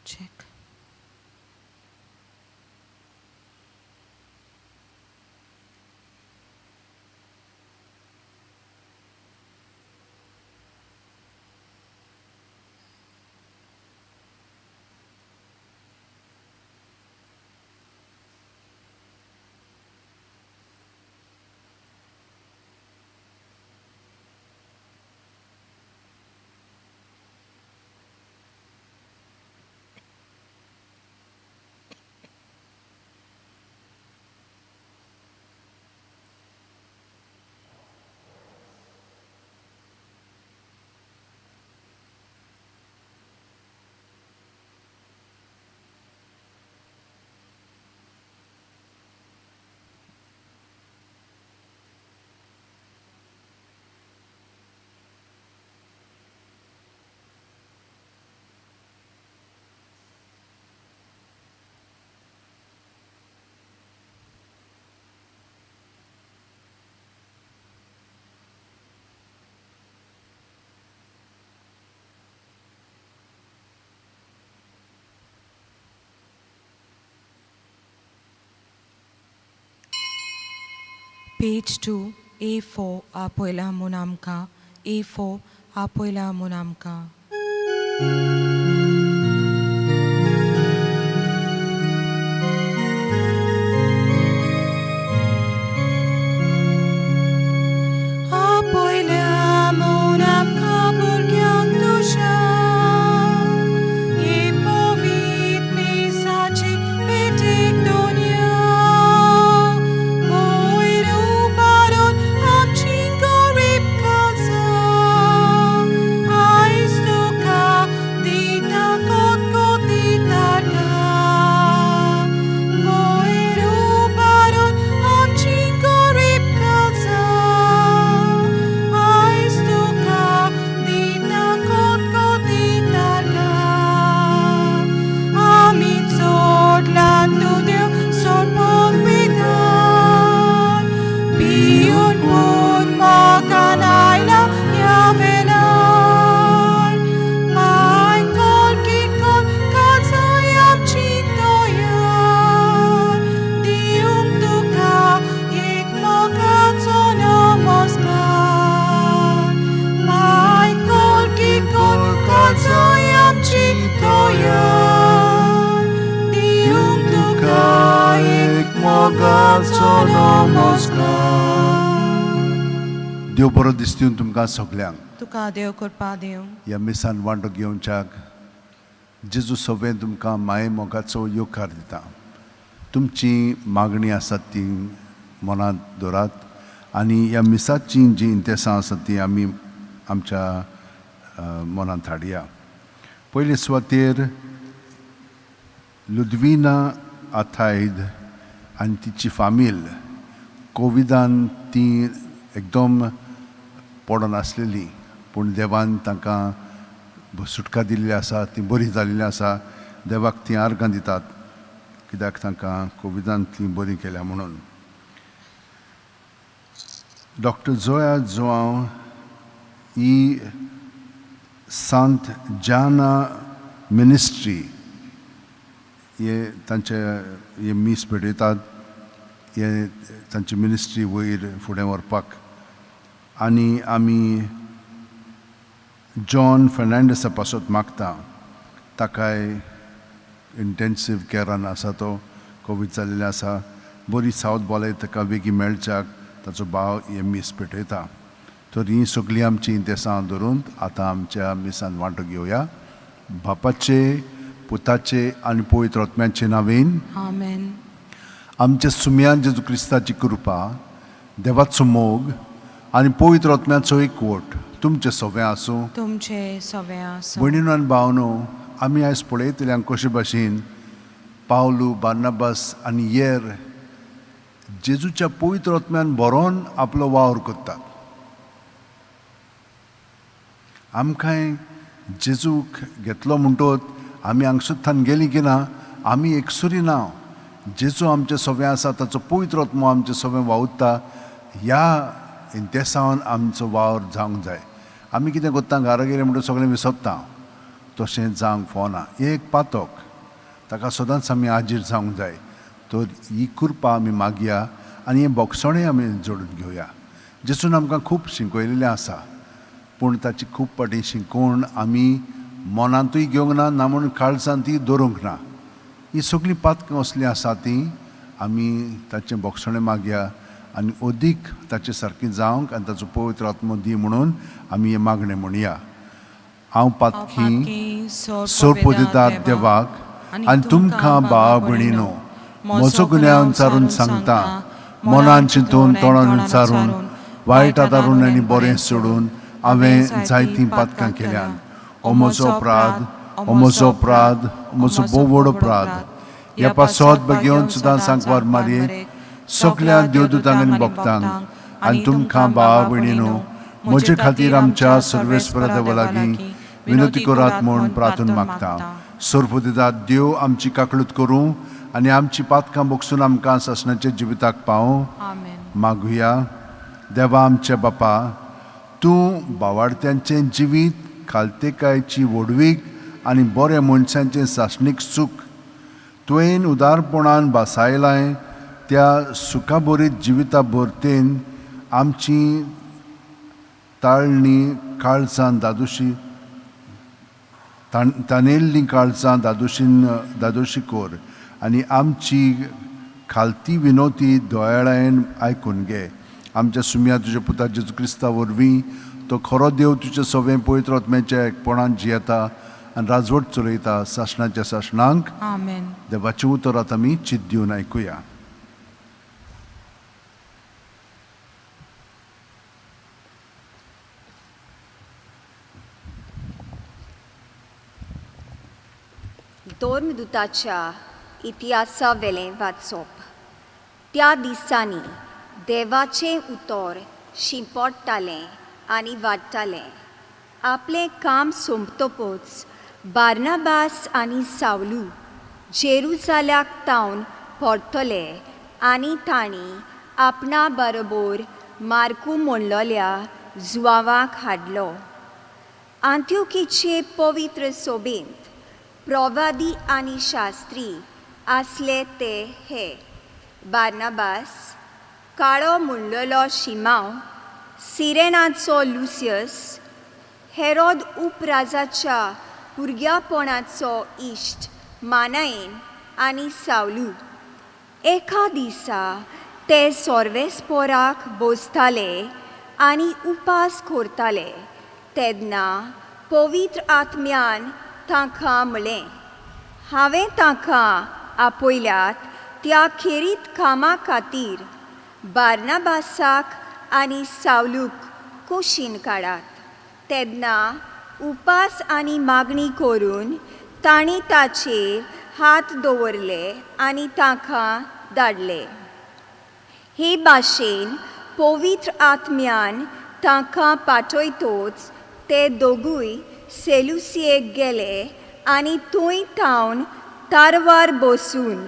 Check. Page 2, A4, Apoela Monamka. A4, Apoela Monamka. Apoela Monamka भुरग्यांक तुज्या हे पवित्र मिसाचे भेटेक दोनया वयर उबारून आमची गरीब काळजां आयज तुका दिता कोतकोती तारखां वयर उबारून आमची गरीब काळजां आयज तुका दिता कोतकोती तारखां आमी चोडला तूं देव सोडपोक विधान भिवन पूण मोगान आयला ह्या वेळार माय कर किकोल काळजां आमची तयार दिवंक तुका एक मोगाचो नमस्कार माय कर किकोल काळजां आमची तयार दिवंक तुका एक मोगाचो नमस्कार. देव बरो दिसतीवन तुमकां सगल्यांक. तुका देव कृपा दिवं. ह्या मिसान वांटो घेवच्याक जेजू सगळें तुमकां माये मोगाचो येवकार दिता. तुमची मागणी आसात ती मनांत दवरात आनी ह्या मिसाची जी इंतेसां आसात ती आमी आमच्या मनांत हाडया. पयले सुवातेर लुदविना आथायद आनी तिची फामील कोविदान ती एकदम पडोन आसलेली, पूण देवान तांकां सुटका दिल्ली आसा, ती बरी जाल्ली आसा. देवाक ती आर्गां दितात कित्याक तांकां कोविदान ती बरी केल्या म्हणून. डॉक्टर जोया जुआंव ही सांत जाना मिनिस्ट्री हे तांचे हे मीस भेटयतात, हे तांची मिनिस्ट्री वयर फुडें व्हरपाक. आनी आमी जॉन फेर्नांडीसा पासत मागता, ताकाय इंटेन्सीव कॅरान आसा, तो कोवीड जाल्लें आसा. बरी सावथ बोलाय ताका बेगीन मेळच्याक ताचो भाव हे मीस पेटयता. तर ही सगळीं आमची इंतेसां धरून आतां आमच्या मिसान वांटो घेवया. बापाचे, पुताचे आनी पवित्र आत्म्याचे नांवेन. आमेन. आमच्या सुम्यान जेजू क्रिस्ताची कृपा, देवाचो मोग आनी पवित्र आत्म्याचो एकवट तुमचें सगळें आसूं. तुमचे सगळें आसूं. भयणीनो आनी भावनो, आमी आयज पळयतले कशे भाशेन पावलू, बार्नाबास आनी येर जेजूच्या पवित्र आत्म्यान भरोन आपलो वावर करतात. आमकांय जेजूक घेतलो म्हणटोच आमी हांगसर गेली की ना, आमी एकसुरी ना. जेजू आमचे सगळें आसा, ताचो पवित्र आत्मो आमचे सगळें वावुरता. ह्या इंतेसांवान आमचो वावर जावंक जाय. आमी कितें करता, घरा गेले म्हणटकच सगळें विसरता. तशें जावंक फावना. हें एक पातक, ताका सदांच आमी आजीर जावंक जाय. तर ही कृपा आमी मागया आनी हें भोगसणें आमी जोडून घेवया. जेजून आमकां खूब शिकयलेलें आसा, पूण ताची खूब फावटी शिकोवण आमी मनांतूय घेवंक ना, ना म्हूण काळजांतूय दवरूंक ना. हीं सगळीं पातकां असलीं आसा तीं आमी ताचें भोगसणें मागया आनी अदीक ताचे सारकीं जावंक आनी ताचो पवित्र आत्मो दी म्हणून आमी हें मागणें म्हणया. हांव पातकी सोरपोदितात देवाक आनी तुमकां भाव भयणीनो म्हजो गुन्यांव विचारून सांगता, मनान चिंतून तोंडान विचारून वायट आदारून आनी बरें सोडून हांवें जायतीं पातकां केल्यान. हो म्हजो अपराध, हो म्हजो अपराध, हो म्हजो भोव व्हड अपराध. ह्या पासत बेगीन सुद्दां सांकवार मारये सगल्या देवदूतांक आनी भक्तांक आनी तुमकां भाव भयणीनो म्हजे खातीर आमच्या सर्वेस्परा देवा लागीं विनवती करात म्हूण प्रार्थना मागता. सोरपुदितात देव आमची काकळूत करूं आनी आमची पातकां बोगसून आमकां सासणाच्या जिविताक पावूं. आमेन. मागुया. देवा आमच्या बापा, तूं बावाडत्यांचें जिवीत खालतेकायची व्हडवीक आनी बऱ्या मनशांचें सासणीक सूख तुवें उदारपणान भासायलां. त्या सुखाभरीत जिविता भरतेन आमची ताळणी काळजां दादोशी तानेल्लीं काळजां दादोशीन दादोशी कर आनी आमची खालती विनोती दयाळायेन आयकून घे. आमच्या सुम्या तुज्या पुता जेजू क्रिस्ता वरवीं, तो खरो देव तुज्या सवें पवित्र आत्म्याच्या एकपणान जियेता आनी राजवट चलयता सासणाच्या सासणांक. आमेन. देवाचें उतर आतां आमी चित दिवन आयकुया. धर्मदूताच्या इतिहासा वेलें वाचप. त्या दिसांनी देवाचें उतर शिंपडटालें आनी वाडटालें. आपलें काम सोंपतकच बार्नाबास आनी सावलू जेरुजाल्याक तावन परतले आनी तांणी आपणा बरोबर मार्कू म्हणलोल्या जुवांवाक हाडलो. आंत्योकीचे पवित्र सोबेंत प्रवादी आनी शास्त्री आसले ते हे: बार्नाबास, काळो म्हणलेलो शिमांव, सिरेनाचो लुसियस, हेरोद उपराजाच्या भुरग्यापणाचो इश्ट मानायन आनी सावलू. एका दिसा ते सोर्वेस्पोराक बसताले आनी उपास करताले तेन्ना पवित्र आत्म्यान तांकां म्हळें, हांवें तांकां आपयल्यात त्या खेरीत कामा खातीर बार्नाबासाक आनी सावलूक कुशीन काडात. तेन्ना उपास आनी मागणी करून तांणी ताचेर हात दवरले आनी तांकां धाडले. हे भाशेन पवित्र आत्म्यान तांकां पाठयतोच ते दोगूय सेलुसियेक गेले आनी थंय थावन तारवार बसून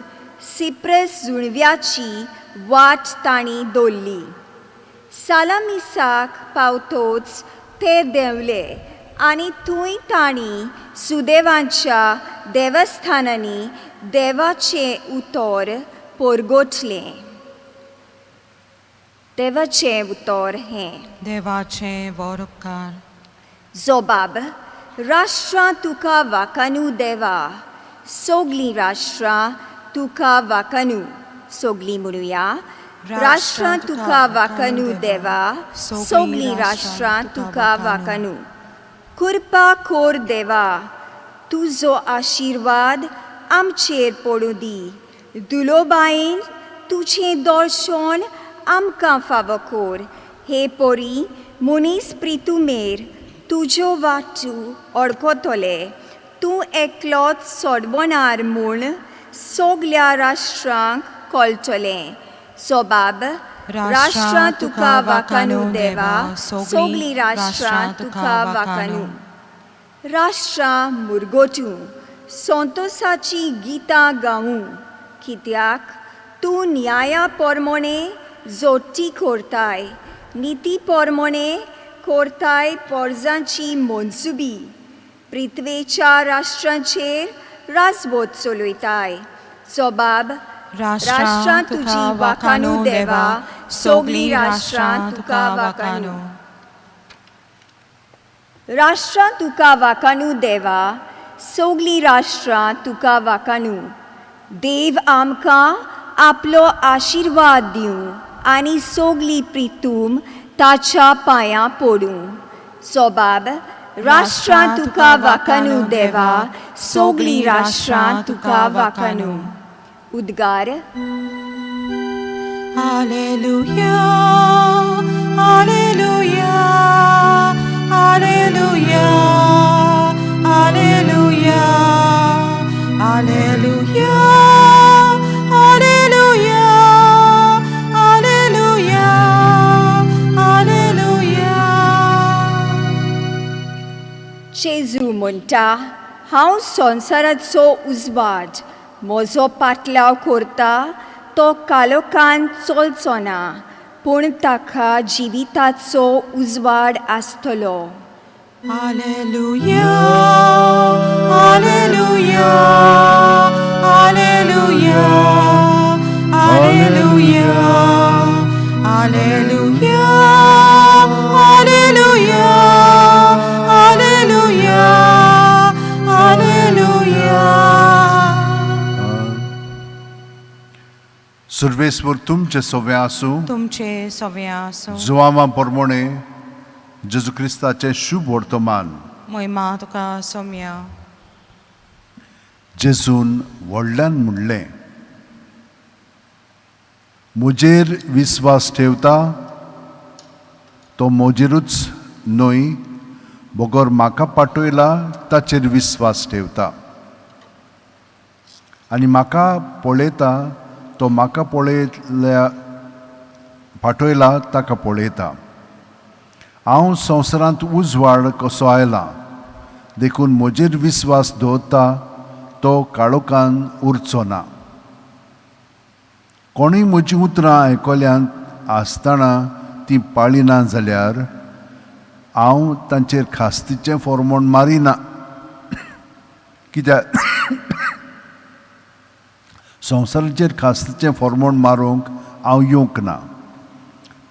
सिप्रस जुणव्याची वाट तांणी दवरली. सालामिसाक पावतोच ते देंवले आनी थंय तांणी सुदेवांच्या देवस्थानांनी देवाचें उतर परगटलें. देवाचें उतर हें. देवाचें व्हड उपकार. जोबाब, राष्ट्रां तुका वाकानू देवा, सगलीं राष्ट्रां तुका वाकानू. सगलीं म्हणुया. राष्ट्रां तुका वाकानू देवा, सगलीं राष्ट्रां तुका वाकानू. कृपा कोर देवा, तुजो आशिर्वाद आमचेर पडूं दी. दुलोबायेन तुजें दर्शन आमकां फावो कोर. हे परी मनीस प्रितुमेर तुज्यो वाटू अडकतले. तूं एकलोच सोडवणार म्हूण सगल्या राष्ट्रांक कळटलें. सोबाब, राष्ट्रां तुका वाकानू देवा, सगलीं राष्ट्रां तुका वाकानू. राष्ट्रां मुरगोटूं संतोसाचीं गितां गावूं, कित्याक तूं न्याया पोरमोणे जोडटी करताय, निती पोरमोणे करताय पोरजांची मनसुबी. पृथ्वेच्या राष्ट्रांचेर राजवट चलयताय. जोबाब, राष्ट्रां तुका वाखाणू देवा, सगळीं राष्ट्रां तुका वाखाणू. राष्ट्रां तुका वाखाणू देवा, सगळीं राष्ट्रां तुका वाखाणू. देव आमकां आपलो आशिर्वाद दिवं आनी सगळी प्रितूम ताच्या पांयां पडूं. जोबाब, राष्ट्रां तुका वाखाणू देवा, सगळीं राष्ट्रां तुका वाखाणू. उद्गार. Alleluia, Alleluia, Alleluia, Alleluia, Alleluia, Alleluia, Alleluia, Alleluia. जेजू म्हणटा, हांव संवसाराचो उजवाड. म्हजो पाटलाव करता तो कालोखान चलचो ना, पूण ताका जिविताचो उजवाड आसतलो. Alleluia, Alleluia, Alleluia, Alleluia, Alleluia, Alleluia, Alleluia, Alleluia. सुर्वेस्वर तुमचे सोवे आसूं. तुमचे सवे आसूं. जुवामा पोरमोणे जेजू क्रिस्ताचें शुभ वर्तमान. मोहिमा तुका सोम्या. जेजून व्हडल्यान म्हणलें, म्हजेर विस्वास ठेवता तो म्हजेरूच न्हय, बगर म्हाका पाठयला ताचेर विस्वास ठेवता, आनी म्हाका पळयता तो म्हाका पळयतल्या पाठयला ताका पळयता. हांव संवसारांत उजवाड कसो आयला, देखून म्हजेर विस्वास दवरता तो काळोखान उरचो ना. कोणूय म्हजीं उतरां आयकल्यांत आसतना ती पाळिना जाल्यार हांव तांचेर खास्तीचें फॉर्मोण मारिना, कित्याक संवसाराचेर खास्तीचें फॉर्मोण मारूंक हांव येवंक ना,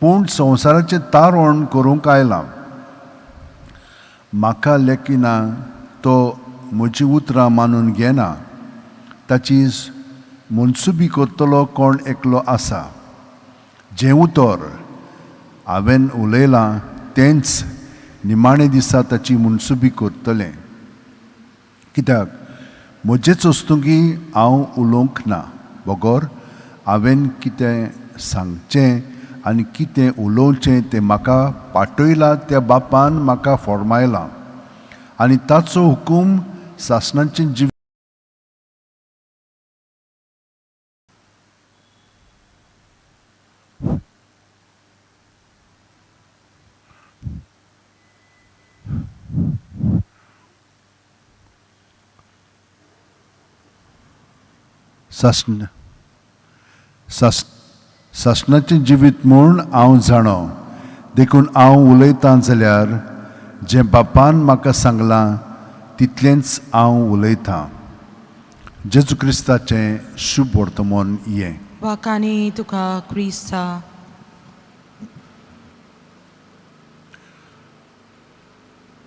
पूण संवसाराचें तारण करूंक आयलां. म्हाका लेखिना तो म्हजीं उतरां मानून घेना, ताची मनसुबी करतलो कोण एकलो आसा. जें उतर हांवें उलयलां तेंच निमाणे दिसा ताची मनसुबी करतलें, कित्याक म्हजेच वस्तुंकी हांव उलोवंक ना, बगर हांवें कितें सांगचें आनी कितें उलोवचें तें म्हाका पाठयलां त्या बापान म्हाका फॉर्मायलां, आनी ताचो हुकूम सासणाचें जिवीत. सासण सास सासणाचें जिवीत म्हूण हांव जाणो, देखून हांव उलयतां जाल्यार जें बापान म्हाका सांगलां तितलेंच हांव उलयतां. जेजू क्रिस्ताचें शुभ वर्तमान हें. वाखाणी तुका क्रिस्ता.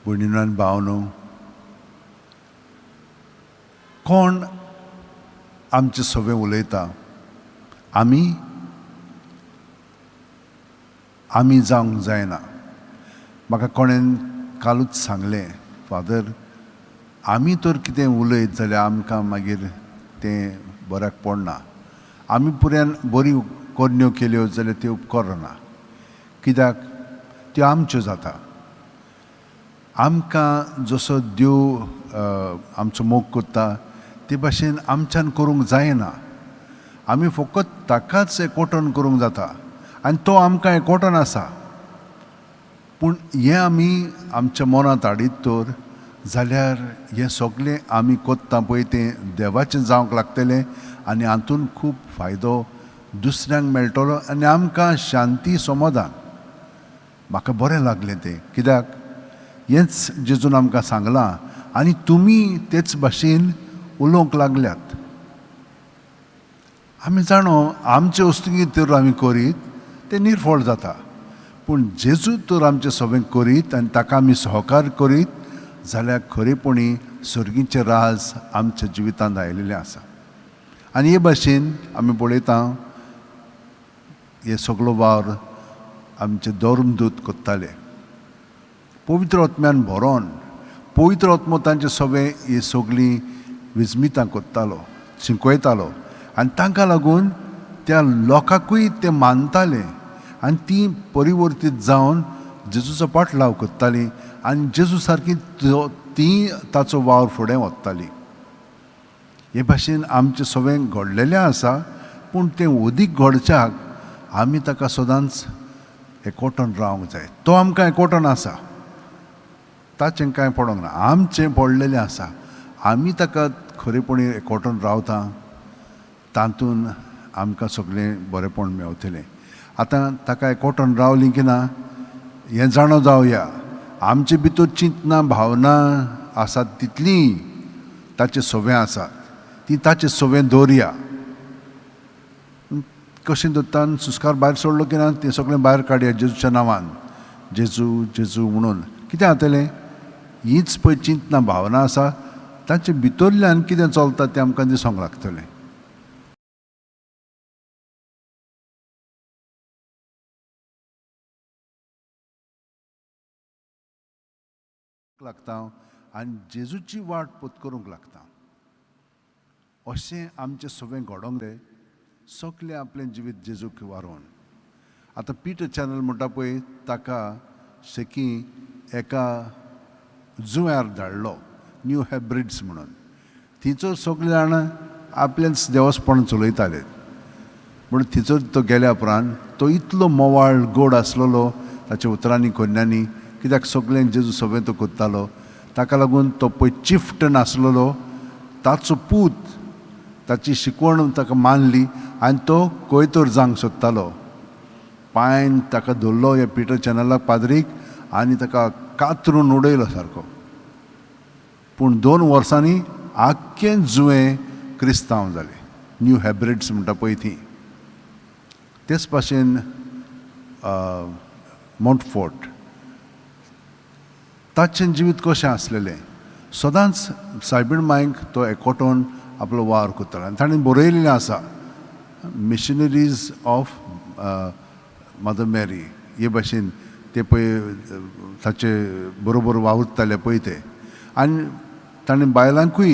भयणीनो आनी भावनो, कोण आमचे सगळें उलयता? आमी आमी जावंक जायना. म्हाका कोणेन कालूच सांगलें, फादर, आमी तर कितें उलयत जाल्यार आमकां मागीर तें बऱ्याक पडना. आमी पुऱ्यान बरी करण्यो केल्यो जाल्यार त्यो उपकरना, कित्याक त्यो आमच्यो जाता. आमकां जसो देव आमचो मोग करता ते भाशेन आमच्यान करूंक जायना. आमी फकत ताकाच एकवटन करूंक जाता आनी तो आमकां एकवटन आसा. पूण हें आमी आमच्या मनांत हाडीत तर जाल्यार हें सगळें आमी कोत्ता पळय तें देवाचें जावंक लागतलें आनी हातूंत खूब फायदो दुसऱ्यांक मेळटलो आनी आमकां शांती समाधान. म्हाका बरें लागलें तें, कित्याक हेंच जेजून आमकां सांगलां, आनी तुमी तेच भाशेन उलोवंक लागल्यात. आमी जाणो आमचे वस्तुगी तर आमी करीत तें निर्फळ जाता, पूण जेजू तर आमचें सगळें करीत आनी ताका आमी सहकार करीत जाल्यार खरेपणी सर्गीचें राज आमच्या जिवितांत आयिल्लें आसा. आनी हे भाशेन आमी पळयता हे सगळो वावर आमचे धर्मदूत करताले पवित्र आत्म्यान भरोन. पवित्र आत्मो तांचे सगळें ही सगळीं विजमितां करतालो, शिकयतालो आनी तांकां लागून त्या लोकांकूय ते मानताले आनी ती परिवर्तीत जावन जेजूचो पाटलाव करतालीं आनी जेजू सारकी ती ताचो वावर फुडें वताली. हे भाशेन आमचें सगळें घडलेलें आसा, पूण तें अदीक घडच्याक आमी ताका सदांच एकवटून रावंक जाय. तो आमकां एकवटून आसा, ताचें कांय पडोंक ना, आमचें पडलेलें आसा. आमी ताका खरेपणी एकवटून रावता तातूंत आमकां सगळें बरेंपण मेवतलें. आतां ताका एकवटून रावलीं की ना हें जाणो जावया. आमचे भितर चिंतना भावना आसात तितलीं ताचें सवें आसात, ती ताचें सवें दवरया. कशें दवरता? सुस्कार भायर सोडलो की ना तें सगळें भायर काडया जेजूच्या नांवान, जेजू जेजू म्हणून. कितें जातलें? हीच पळय चिंतना भावना आसा ताचे भितरल्यान कितें चलता तें आमकां दिसूंक लागतलें. लागता आनी जेजूची वाट पत्करूंक लागता. अशें आमचें सगळें घडोवंक जाय, सगळें आपलें जिवीत जेजूक वारोवन. आतां पीटर चॅनल म्हणटा पळय ताका शेकी एका जुंव्यार धाडलो, न्यू हेब्रिड्स म्हणून. थंयचो सगळे जाण आपलेंच देवस्पण चलयताले. पूण थंयचो तो गेल्या उपरांत तो इतलो मोवाळ गोड आसलेलो ताच्या उतरांनी कोन्यांनी, कित्याक सगळें जेजू सगळें तो करतालो. ताका लागून तो पळय चिफ्टन आसलेलो ताचो पूत ताची शिकवण ताका मानली आनी तो कोयतोर जावंक सोदतालो. पांयन ताका धरलो ह्या पीटर चॅनलाक पाद्रीक आनी ताका कातरून उडयलो सारको. पूण 2 वर्सांनी आख्खें जुंवें क्रिस्तांव जालें, न्यू हेब्रिड्स म्हणटा पळय ती. तेच भाशेन मोंटफोर्ट ताचें जिवीत कशें आसलेलें, सदांच सायबीण मायक तो एकवटून आपलो वावर करतालो. आनी ताणें बरयलेलें आसा मिशनरीज ऑफ मदर मॅरी हे भाशेन ते पळय ताचे बरोबर वावुरताले पळय ते. आनी ताणें बायलांकूय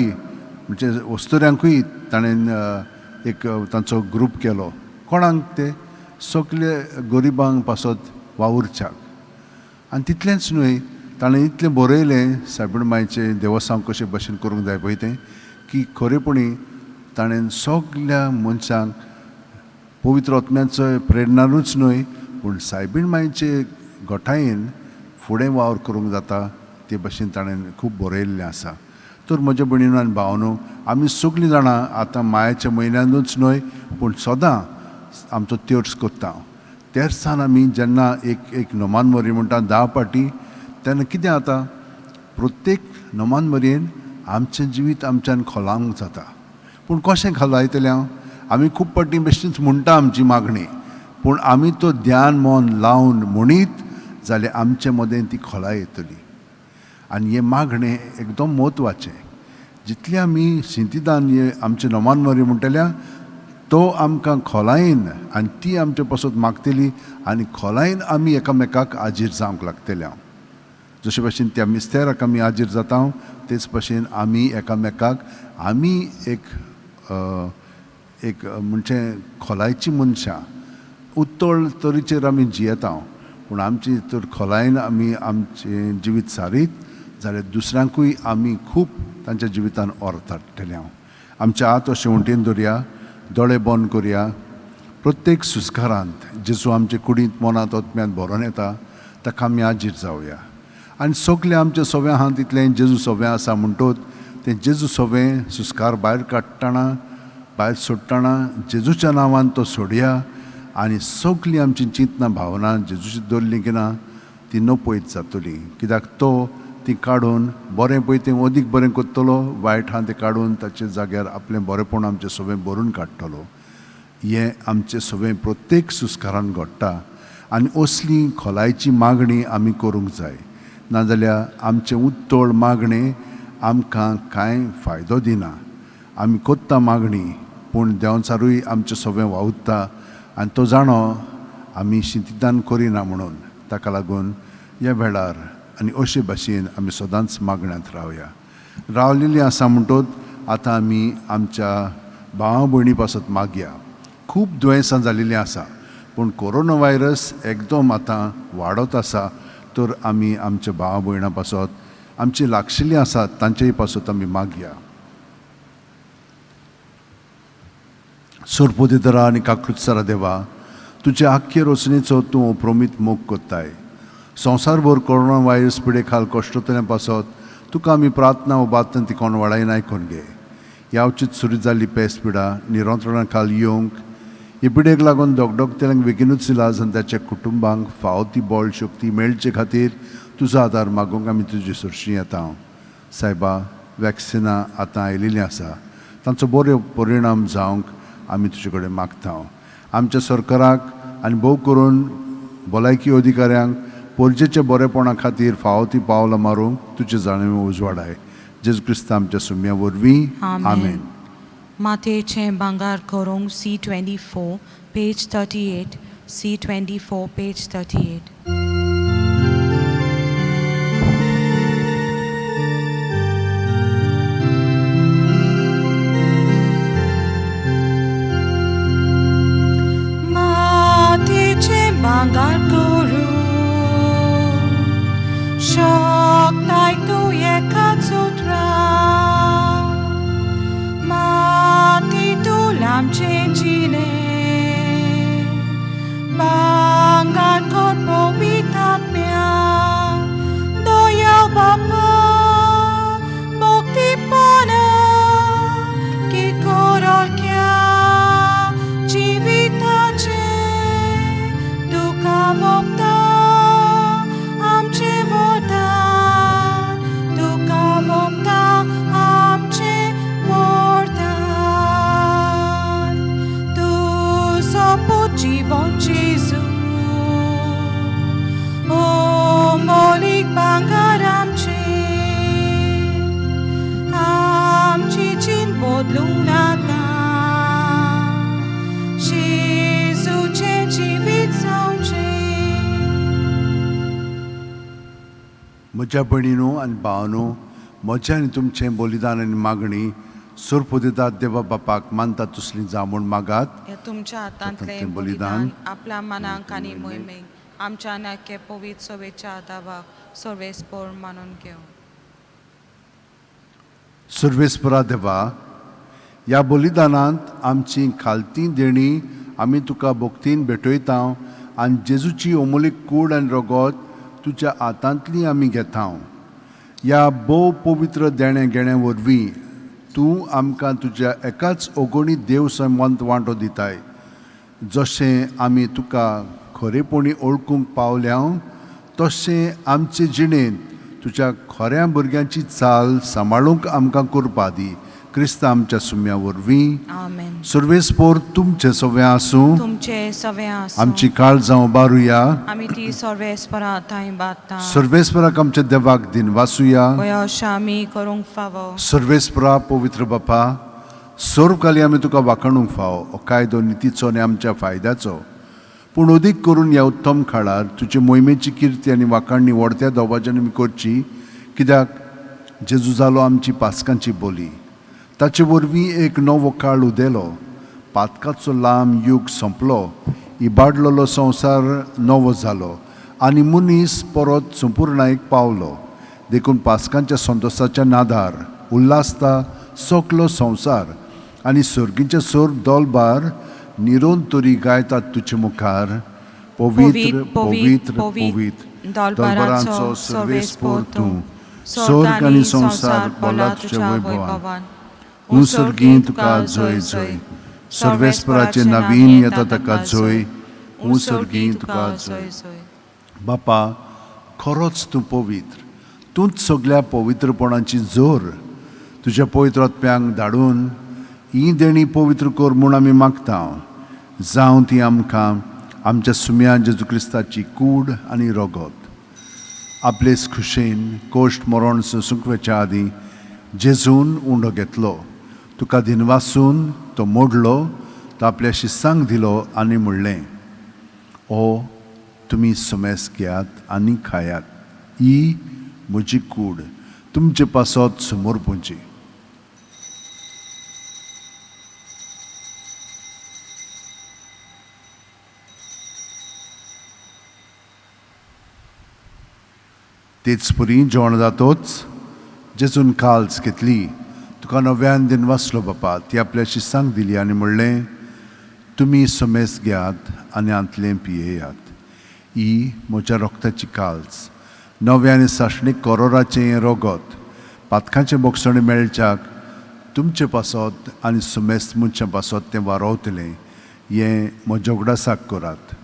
म्हणजे वस्तुऱ्यांकूय ताणें एक तांचो ग्रूप केलो, कोणाक ते सगळे गरिबांक पासत वावुरच्याक. आनी तितलेंच न्हय, ताणें इतलें बरयलें सायबीण मायचें देवस्तांव कशें भशेन करूंक जाय पळय तें, की खरेपणी ताणें सगल्या मनशांक पवित्र आत्म्याचो प्रेरणानूच न्हय पूण सायबीण मायचे घटायेन फुडें वावर करूंक जाता ते भशेन ताणें खूब बरयल्लें आसा. तर म्हज्या भयणीनो आनी भावांनो, आमी सगळीं जाणां आतां मायाच्या म्हयन्यानूच न्हय पूण सदां आमचो तेर्स करता. तेर्सान आमी जेन्ना एक एक नोमान मोरी म्हणटा 10 पाटी, तेन्ना कितें जाता, प्रत्येक नोमान मोरयेन आमचें जिवीत आमच्यान खोलावंक जाता. पूण कशें खोलायतलें हांव? आमी खूब पाटी बेश्टीच म्हणटा आमची मागणी, पूण आमी तो ध्यान मन लावन म्हणीत जाल्यार आमचे मदें ती खोलाय येतली. आनी हें मागणें एकदम म्हत्वाचें. जितलें आमी सिंतिदान हे आमचें नोमान मोरी म्हणटल्या तो आमकां खोलायेन आनी ती आमचे पासत मागतली आनी खोलायेन आमी एकामेकाक आजीर जावंक लागतले. हांव जशे भाशेन त्या मिस्तेराक आमी आजीर जाता तेच भाशेन आमी एकामेकाक आमी एक एक म्हणजे खोलायची मनशां उत्तळ तरेचेर आमी जियेता, पूण आमची तर खोलायेन आमी आमचें जिवीत सारीत जाल्यार दुसऱ्यांकूय आमी खूब तांच्या जिवितान अर्थ हाडटले. हांव आमच्या हात अशें वण्टीन दवरया, दोळे बंद करया. प्रत्येक सुस्कारांत जेजू आमचे कुडींत मनांत आत्म्यांत भरोन येता ताका आमी आजीर जावया. आनी सगळें आमचें सवें आहा तितलें जेजू सवें आसा म्हणटोच तें जेजू सवें सुस्कार भायर काडटना भायर सोडटना जेजूच्या नांवान तो सोडया आनी सगळीं आमची चिंतना भावना जेजूची दवरली की ना ती नपयत जातली, कित्याक तो ती काडून बरें पळय तें अदीक बरें करतलो, वायट आहा तें काडून ताचे जाग्यार आपलें बरेंपण आमचें सगळें भरून काडटलो. हें आमचें सगळें प्रत्येक सुस्कारान घडटा आनी असली खोलायची मागणी आमी करूंक जाय, नाजाल्यार आमचें उत्तळ मागणें आमकां कांय फायदो दिना. आमी कोत्ता मागणी पूण देंवचारूय आमचें सगळें वावुरता आनी तो जाणो आमी शिंतिदान करिना म्हणून. ताका लागून ह्या वेळार आनी अशे भाशेन आमी सदांच मागण्यांत रावया. रावलेलीं आसा म्हणटोच आतां आमी आमच्या भावा भयणी पासत मागया. खूब दुयेंसां जालेलीं आसा पूण कोरोना व्हायरस एकदम आतां वाडत आसा, तर आमी आमच्या भावा भयणां पासत, आमची लागशिल्लीं आसात तांचेय पासत आमी मागया. सोरपोतेतरा आनी काकृतसरा देवा, तुजे आख्खे रचनेचो तूं अप्रमीत मोग कोत्ताय. संवसारभर कोरोना व्हायरस पिडे खाल कश्टतल्या पासत तुका आमी प्रार्थना उबारतना ती कोण वाडायना आयकून घे. यावचीत सुरू जाल्ली पेस पिडा निरंत्रणा खाल येवंक हे पिडेक लागून धगधगतल्यांक बेगीनूच इलाज आनी ताच्या कुटुंबांक फावो ती बळ शक्ती मेळचे खातीर तुजो आदार मागूंक आमी तुजे सरशी येता. सायबा, वॅक्सिनां आतां आयिल्लीं आसा, तांचो बरो परिणाम जावंक आमी तुजे कडेन मागता. आमच्या सरकाराक आनी भोव करून भलायकी अधिकाऱ्यांक पोरजेच्या बरेपणा खातीर फावो ती पावलां मारूंक तुजे जाणीव उजवाडाय. जेजू क्रिस्त आमच्या सुम्या वरवीं, आमेन. मातयेचें भांगर करूंक C24 page 38, C24 page 38. मातयेचें भांगर करूंक शकताय तूं एकाच उतरान, माती तूं आमचें जिणें भांगर कर पवित्र आत्म्या, दया बापा भक्तीपणा की कोरलक्या जिविताचें तुका वोगता आमचें वरदान, तुका वोगता आमचें वरदान. तुजो पूत जिवन जेजू, ओ मोलीक भांगर आमचें, आमची जीण बदलून आतां जेजूचें जिवीत जावचें. म्हज्या भयणीनो आनी भावानो, म्हजें आनी तुमचें बलिदान आनी मागणी सोरपोदेतात देवा बापाक मानता तसली जावं म्हूण मागात. ह्या तुमच्या हातांतलें हातांतलें बलिदान बलिदान आपल्या मनाक आनी मोहिमेक आमच्या नाके पवित्र सवेच्या आदावाक सर्वेस्पोर मानून घेवं. सर्वेस्परा देवा, ह्या बलिदानांत आमची खालती देणी आमी तुका भक्तीन भेटयता आनी जेजूची अमोलीक कूड आनी रगत तुज्या हातांतली आमी घेता. ह्या भोव पवित्र देणें घेणे वरवीं तूं आमकां तुज्या एकाच अगणीत देव सैमांत वांटो दिताय. जशें आमी तुका खरेपणी ओळखूंक पावल्या तशें आमचे जिणेंत तुज्या खऱ्या भुरग्यांची चाल सांबाळूंक आमकां करपा दी. क्रिस्त आमच्या सुम्या वरवीं. आमेन. सर्वेस्पोर तुमचें सगळें आसूं. तुमचे सगळें आसूं. आमची काळजां उबारुया. आमी ती सर्वेस्परा थंय बाता. सर्वेस्पराक आमच्या देवाक दिन वासुया. अशें आमी करूंक फावो. सर्वेस्परा पवित्र बापा, सर्वकाली आमी तुका वाखाणूंक फावो हो कायदो नितीचो आनी आमच्या फायद्याचो, पूण अदीक करून ह्या उत्तम काळार तुजे मोहिमेची किर्ती आनी वाखाणणी व्हडत्या दबाज्यान आमी करची, कित्याक जेजू जालो आमची पासकांची बोली. ताचे वरवीं एक नवो काळ उदेलो, पातकाचो लांब युग सोंपलो, इबाडलेलो संवसार नवो जालो आनी मनीस परत संपुर्णायेक पावलो. देखून पासकांच्या संतोसाच्या नादार उल्हासता सकलो संवसार आनी सर्गीचे सोर दोलबार निरोन तरी गायतात तुजे मुखार, पवित्र पवित्र पवित्र दोलबारांचो सर्वेस्पोर तूं, स्वर्ग आनी संवसार भरला तुज्या वैभवान. उंसर्गीं तुका जय जय, सर्वेस्पराचे नवीन येता ताका जय, उंसर्गीं तुका जय. बापा, खरोच तूं पवित्र, तूंच सगल्या पवित्रपणाची जोर तुज्या पवित्र आत्म्यांक धाडून ही देणी पवित्र कर म्हूण आमी मागता. जावं ती आमकां आमच्या सुम्या जेजू क्रिस्ताची कूड आनी रगत. आपलेच खुशेन कोश्ट मरण सोंसूंक आदीं जेजून उंडो घेतलो, तुका दिनवासून तो मोडलो, तो आपल्या शिस्सांक दिलो आनी म्हणलें, ओ तुमी सुमेस घेयात आनी खायात, ही म्हजी कूड तुमचे पासत समर्पूंची. तेच परी जेवण जातोच जेजून काल्स घेतली, तुका नव्यान दिनवासलो बापा, ती आपल्या शिस्सांक दिली आनी म्हणलें, तुमी समेस घेयात आनी हांतलें पियेयात, ही म्हज्या रक्ताची काल्स, नव्या आनी सासणीक करोराचें हें रगत, पातकांचें बोगसणें मेळच्याक तुमचे पासत आनी सुमेस्त मनशां पासत तें वारोवतलें, हें म्हज्या उगडासाक करात.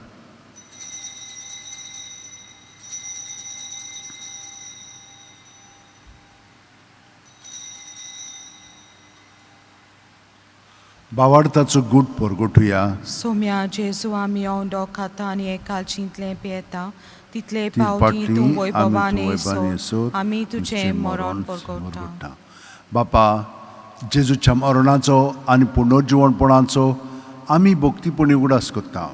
बावाडताचो गूट परगटुया. सोम्या जेजू आमी उंडो खाता आनी एकालचींतलें पियेता तितले ती पावटी पाटली तूं आमी वैभवान तूं वैभवान येसो येसो आमी तुजें मरण परगट्टा. बापा, जेजूच्या मरणाचो आनी पुनर्जिवणपणाचो आमी भक्तीपणी उगडास करता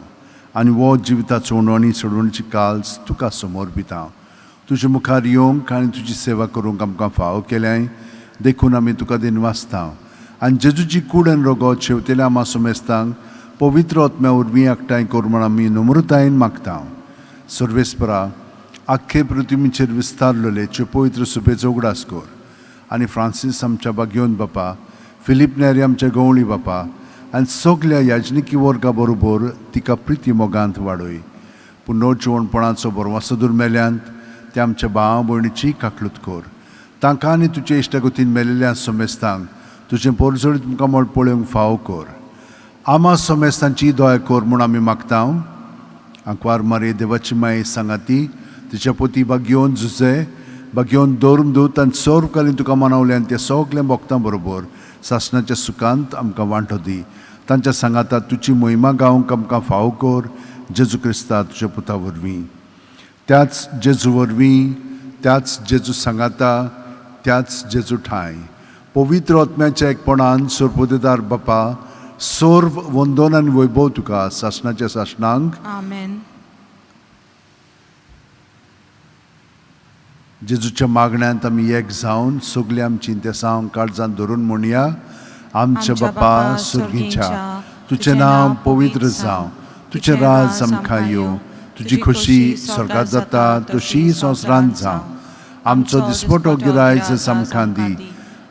आनी हो जिविताचो उणो आनी सोडवणीची काल्स तुका समर्पिता. तुजे मुखार येवंक आनी तुजी सेवा करूंक आमकां फावो केल्याय देखून आमी तुका दिनवासता आनी जेजूची कूड आनी रगत शेवतेल्या आमा सुमेस्तांक पवित्र आत्म्या वरवीं एकठांय कर म्हूण आमी नम्रतायेन मागता. सर्वेस्परा, आख्खे पृथ्वीचेर विस्तारलेले पवित्र सुबेचो उगडास कर आनी फ्रांसीस आमच्या बागयोन बापा, फिलीप नेरी आमच्या गवळी बापा आनी सगल्या याजनिकी वर्गा बरोबर तिका प्रिती मोगांत वाडय. पुनर्जिवणपणाचो बरवासो दुर्मेल्यांत ते आमच्या भाव भयणीची काकलूत कर. तांकां आनी तुजे इश्टागतीन मेलेल्या समेस्तांक तुजें पोरजोळीत तुमकां म्हण पळोवंक फावो कर. आमा समेस्तांची दया कर म्हूण आमी मागता. आंकवार मारे देवाची माये सांगाती तिच्या पोती बागयोन जुजे बागयोन धर्म दूत आनी सर्वकालीन तुका मनवल्यान ते सगळें भोगतां बरोबर सासणाच्या सुखांत आमकां वांटो दी. तांच्या सांगाता तुजी मोहिमा गावंक आमकां फावो कर जेजू क्रिस्ता तुज्या पुता वरवीं. त्याच जेजू वरवीं, त्याच जेजू सांगाता, त्याच जेजू ठांय पवित्र आत्म्याच्या एकपणान सोरपोदेदार बापा सर्व वंदन आनी वैभव तुका सासणाच्या सासणांक. आमेन. जेजूच्या मागण्यांत आमी एक जावन सगळीं आमची तेसांव काळजान धरून म्हणया. आमच्या बापा सुर्गीच्या, तुजें नांव पवित्र जावं, तुजें राज आमकां येवं, तुजी खोशी स्वर्गात जाता तशी संवसारांत जावं. आमचो दिसपटो गिरायच आमकां दी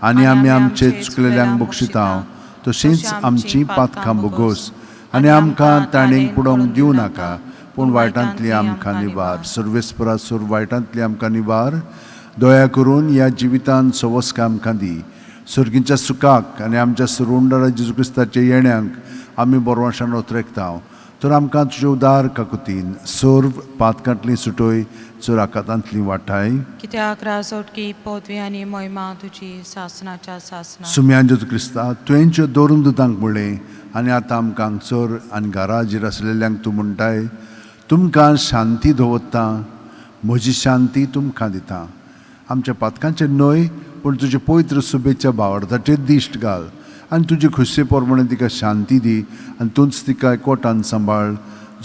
आनी आमी आमचे चुकलेल्यांक बक्षिता तशींच आमची पातकां बोगोस आनी आमकां ताणेक पुडोवंक दिवं नाका, पूण वायटांतली आमकां निवार. सर्वेस्परा सोर वायटांतली आमकां निवार. दया करून ह्या जिवितान सवस्क आमकां दी. सर्गीच्या सुखाक आनी आमच्या सुरुंडारा जेजू क्रिस्ताच्या येण्यांक आमी बरवाशान ओतरेकता. तर आमकां तुजे उदार काकुतीन सर्व पातकांतली सुटोय, चोर आकातांतली वाठाय. कित्याक राजोटकी पदवी आनी मोहिमा तुजी सासणाच्या सासणा. सुम्यान जेजू क्रिस्ता, तुवें ज्यो दवरून दुतांक म्हणलें आनी आतां आमकां हांगसर आनी घरा हाजीर आसलेल्यांक तूं म्हणटाय, तुमकां शांती दवरता, म्हजी शांती तुमकां दिता. आमच्या पातकांचेर न्हय पूण तुजे पवित्र सुबेच्या भावार्थाचेर दिश्ट घाल आनी तुजी खुशे प्रमाणे तिका शांती दी आनी तूंच तिका एकवटान सांबाळ,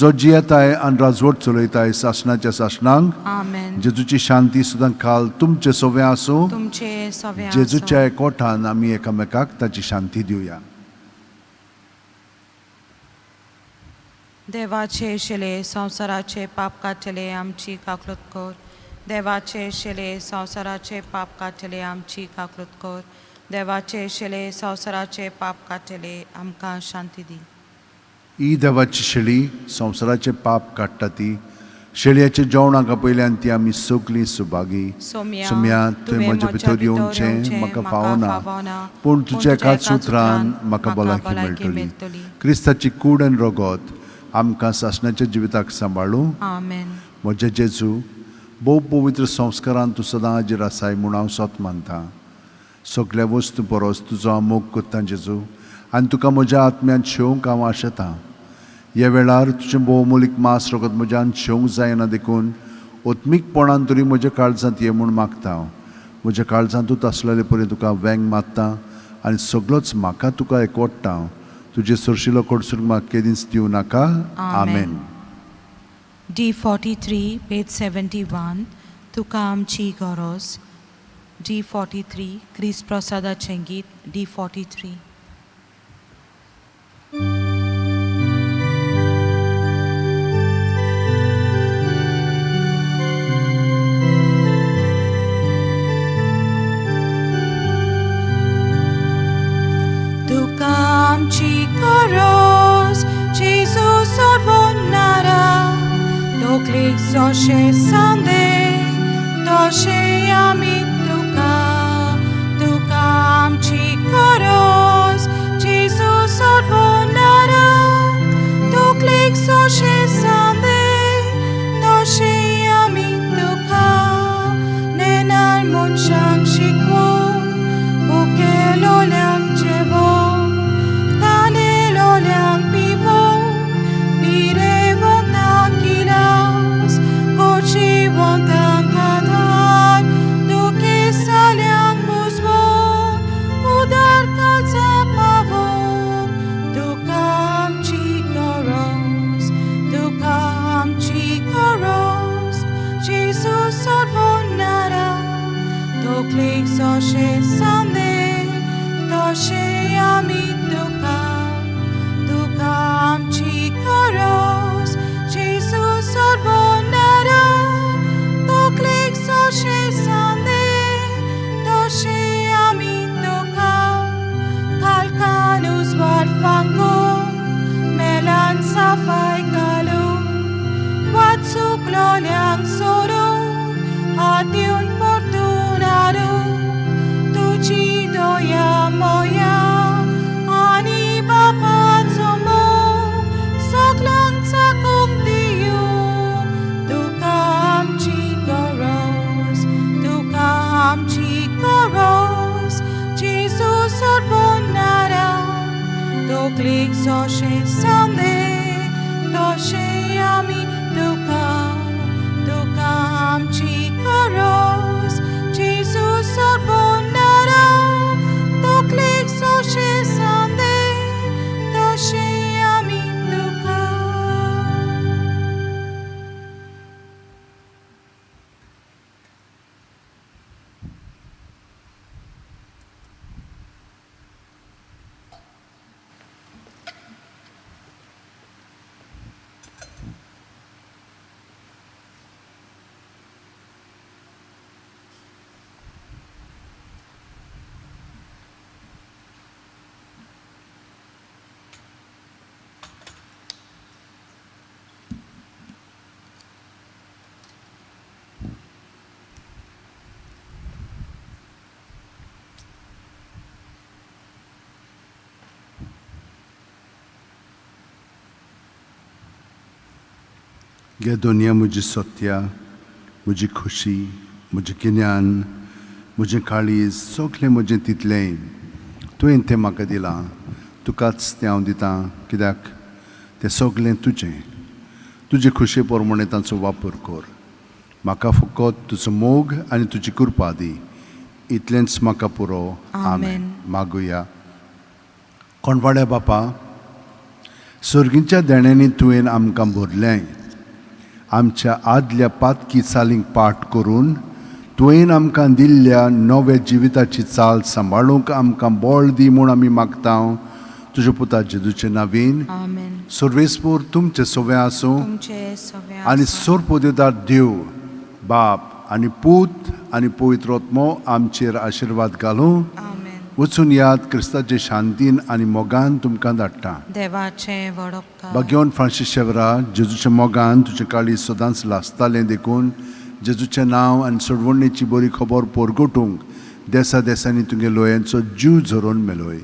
जो जियेताय आनी राजवट चलयताय सासणाच्या सासणांक. आमेन. जेजूची शांती सुद्दां काल तुमचे सोवे आसूं. तुमचे सवे. जेजूच्या एकवटान आमी एकामेकाक ताची शांती दिवया. देवाचे शिले संवसाराचे पाप काडटले आमची काकलूत कर. देवाचे शिले संवसाराचे पाप काडटले आमची काकलूत कर. देवाचे शिले संवसाराचे पाप काडटले आमकां शांती दी. ही देवाची शेळी संवसाराचे पाप काडटा ती शेळयाच्या जेवणाक आपयल्यान ती आमी सगळीं सुभागी. सोम्या, सोम्या, तुवें म्हज्या भितर येवचें म्हाका फावना, पूण तुज्या एकाच उतरान म्हाका भलायकी मेळटली. क्रिस्ताची कूड आनी रगत आमकां सासणाच्या जिविताक सांबाळूं. आमेन. म्हज्या जेजू, भोव पवित्र संस्कारान तूं सदां हाजीर आसाय म्हूण हांव सत मानतां. सगल्या वस्तूं परस तुजो हांव मोग करतां जेजू, आनी तुका म्हज्या आत्म्यांत शेवंक हांव आशेतां. ह्या वेळार तुजें भोवमोलीक मांस रगत म्हज्यान शेवंक जायना देखून ओत्मीकपणान तरी म्हज्या काळजांत ये म्हूण मागता हांव. म्हज्या काळजांतूच आसलेले परी तुका वेंग मारता आनी सगळोच म्हाका तुका एकवडटा हांव. तुजे सरशिलो कडसून म्हाका केदींच दिवं नाका. आमेन. आमेन. D43, page 71, तुका आमची गरज. D43, क्रिस्त प्रसादाचें गीत D43. तुका आमची गरज जेजू सोडवणारा, तकलेक जशें सांदे तशें आमी तुका. तुका आमची गरज जेजू सोडवणारा, तकलेक जशें सांदे तशें आमी तुका. नेणार मनशांक शिकवूं, भुकेलोल्यांक जेवोवं, तानेलोल्यांक पिवोवं, पिरेवंतांक इलाज, गोरजेवंतांक आदार, दुखेस्ताल्यांक मुजवोवं, उदार काळजां पावोवं. तुका आमची गरज, तुका आमची गरज जेजू सोडवणारा, तकलेक जशें सांदे तशें आमी तुका. तुका आमची गरज जेजू सोडवणारा, तकलेक जशें सांदे तशें आमी तुका. काळखान उजवाड फांकून, मेलान सफाय घालून, वाट चुकलोल्यांक सोडून, हात दिवन परतून हाडून, तुजी दया मोया आनी बापाचो मोग सगल्यांक चाकूंक दिवं. तुका आमची गरज, तुका आमची गरज जेजू सोडवणारा, तकलेक जशें सांदे तशें आमी तुका. तुका आमची गरज जेजू सोडवणारा, तकलेक जशें सांदे तशें आमी तुका. गे दुनिया म्हजी सत्या, म्हजी खुशी, म्हजें गिन्यान, म्हजें काळीज, सगलें म्हजें तितलेंय तुवें तें म्हाका दिलां. तुकाच तें हांव दितां, कित्याक तें सगलें तुजें. तुजे खुशे प्रमाणे तांचो वापर कर. म्हाका फकत तुजो मोग आनी तुजी कृपा दी, इतलेंच म्हाका पुरो. आमेन. मागुया. कोणवाड्या बापा, सर्गीच्या देण्यांनी तुवें आमकां भरलें. आमच्या आदल्या पातकी चालींक पाठ करून तुवें आमकां दिल्ल्या नव्या जिविताची चाल सांबाळूंक आमकां बळ दी म्हूण आमी मागता तुज्या पुता जेजूचे नावीन. आमेन. सर्वेस्पूर तुमचें सगळें आसूं तुमचे सगळे आनी आसूं. सोरपोदेदार देव बाप आनी पूत आनी पवित्र आत्मो आमचेर आशिर्वाद घालूं. आमेन. वचून याद क्रिस्ताचे शांतीन आनी मोगान तुमकां धाडटा. देवाचें व्हड उपकार. भाग्यवन फ्रांसीस शेवरा, जेजूच्या मोगान तुजें काळीज सदांच लासतालें देखून जेजूचें नांव आनी सोडवणेची बरी खबर परगटूंक देसा देसांनी तुगे लोयांचो जीव झरोवन मेलोय.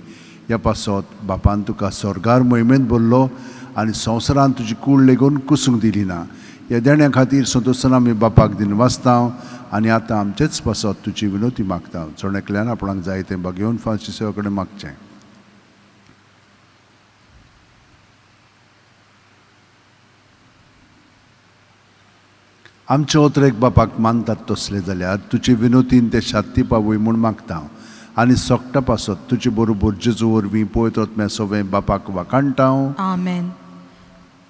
ह्या पासत बापान तुका स्वर्गार मोहिमेंत भरलो आनी संवसारान तुजी कूड लेगून कुसूंक दिली ना. ह्या देण्या खातीर संतोशान आमी बापाक दिन वाचता आनी आतां आमचेच पासत तुजी विनोती मागता. जण एकल्यान आपणाक जाय तें बागेवन फावची सेवा कडेन मागचें. आमचे ओतरेक बापाक मानतात तसले जाल्यार तुजे विनोतीन ते शात्ती पावय म्हूण मागता आनी सोकटा पासत तुजे बरोबर जेजू वरवीं पळयत म्या सगळें बापाक वाखाणटा. Amen.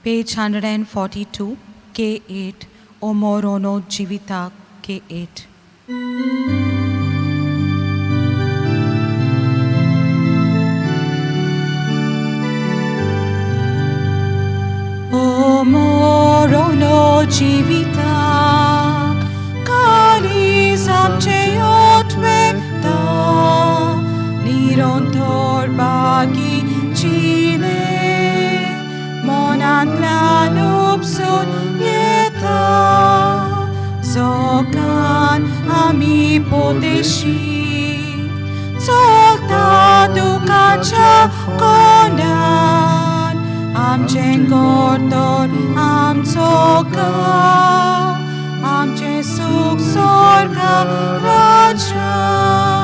Page 142, K8, O Morono Jivita, K8. O Morono Jivita, Kali samche otwekta, Nirontor bagi chile, Monantlan upsun yeta, Zokan ami poteshi, Zolta dukacha konan, Amchen gortor amcho gaw, Amche suk sorga rajan.